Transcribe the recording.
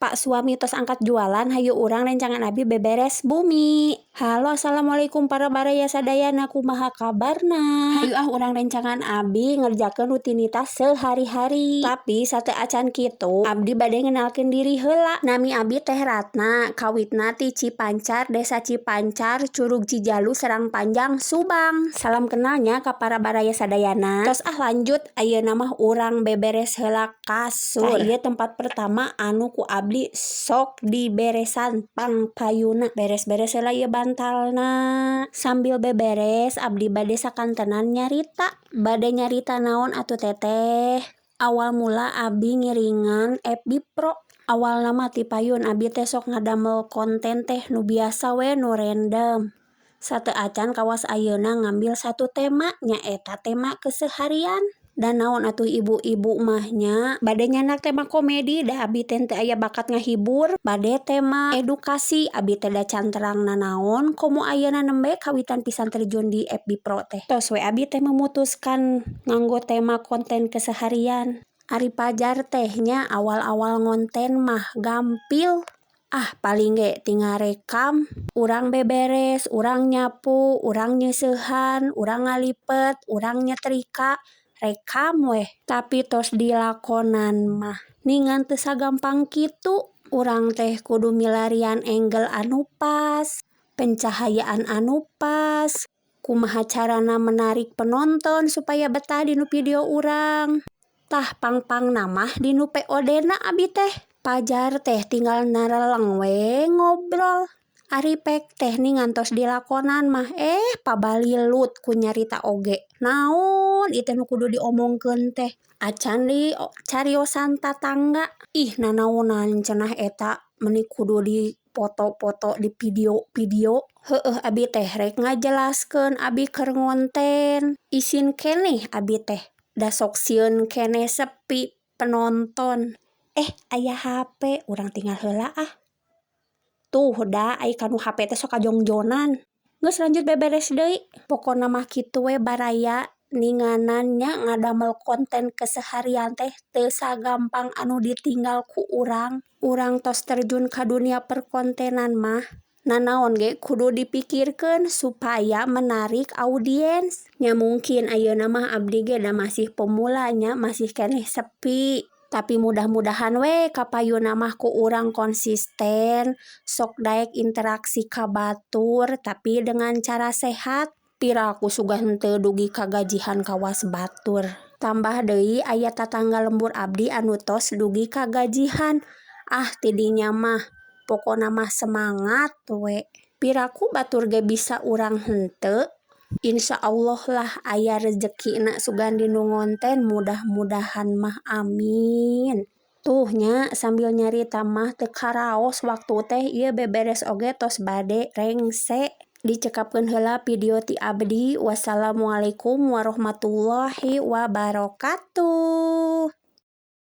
Pak suami tos angkat jualan, hayu urang rencangan abi beberes bumi. Halo, assalamualaikum para baraya sadayana, kumaha kabarna? Hayu ah, urang rencangan abi ngerjakeun rutinitas sehari-hari. Tapi sateuacan kitu, abdi bade ngenalkeun diri heula. Nami abi Teh Ratna, kawitna ti Cipancar, Desa Cipancar, Curug Cijalu, Serang Panjang, Subang. Salam kenalnya ka para baraya sadayana. Tos ah, lanjut, ayeuna mah urang beberes heula kasur. Tah, ieu tempat pertama anu ku abdi sok diberesan pangpayuna. Beres-beres heula ieu bantalna. Sambil beberes, abdi bade sakantenan nyarita. Bade nyarita naon atuh, Teteh? Awal mula abdi ngiringan FB Pro. Awalna mah ti payun abi teh sok ngadamel konten teh nu biasa we, nu random. Sateuacan kawas ayeuna ngambil satu tema, nyaeta tema keseharian. Dan naon atuh, ibu-ibu mah nya. Bade nyandak tema komedi, da abi teh teu aya bakat ngahibur. Bade tema edukasi, abi teh da can terang nanaon, komo ayeuna nembe kawitan pisan terjun di FB Pro teh. Tos we abi teh memutuskan nganggo tema konten keseharian. Ari pajar teh nya, awal-awal ngonten mah gampil. Ah, paling ge tinggal rekam, urang beberes, urang nyapu, urang nyeuseuhan, urang ngalipet, urang nyetrika, rekam weh. Tapi tos dilakonan mah ningan teu sagampang kitu. Urang teh kudu milarian angle anu pas, pencahayaan anu pas, kumaha carana menarik penonton supaya betah dinu video urang. Tah, pang-pangna mah dinu VOD na abi teh. Pajar teh tinggal nareleng we ngobrol. Ari pek teh ningan tos dilakonan mah, eh, pabalilut ku nyarita oge. Naon ieu teh nu kudu diomongkeun teh? Acan di cariosan tatangga. Ih, nanaonan cenah eta, meuni kudu dipoto-poto, di video-video. Heueuh, abi teh rek ngajelaskeun abi keur ngonten. Isin keneh abi teh. Da sok sieun keneh sepi penonton. Eh, aya HP, urang tinggal heula ah. Tuh da ai kanu HP teh sok kajongjonan. Geus, lanjut beberes deui. Pokona mah kitu we, baraya, ninganan nya ngadamel konten keseharian teh teu sagampang anu ditinggal ku urang. Urang tos terjun ka dunia perkontenan mah nanaon ge kudu dipikirkeun supaya menarik audiens. Nya mungkin ayeuna mah abdi ge da masih pemula nya, masih keneh sepi. Tapi mudah-mudahan we kapayunna mah ku urang konsisten, sok daek interaksi ka batur, tapi dengan cara sehat. Piraku sugan teu dugi ka gajihan kawas batur. Tambah deui aya tatangga lembur abdi anu tos dugi ka gajihan. Ah, tidinya mah pokona mah semangat we. Piraku batur ge bisa, urang henteu. Insya Allah lah aya rejekina sugan dinu ngonten, mudah-mudahan mah, amin. Tuh nya, sambil nyarita mah teu karaos waktu teh, ieu beberes oge tos bade rengse. Dicekapkeun heula video ti abdi. Wassalamualaikum warahmatullahi wabarakatuh.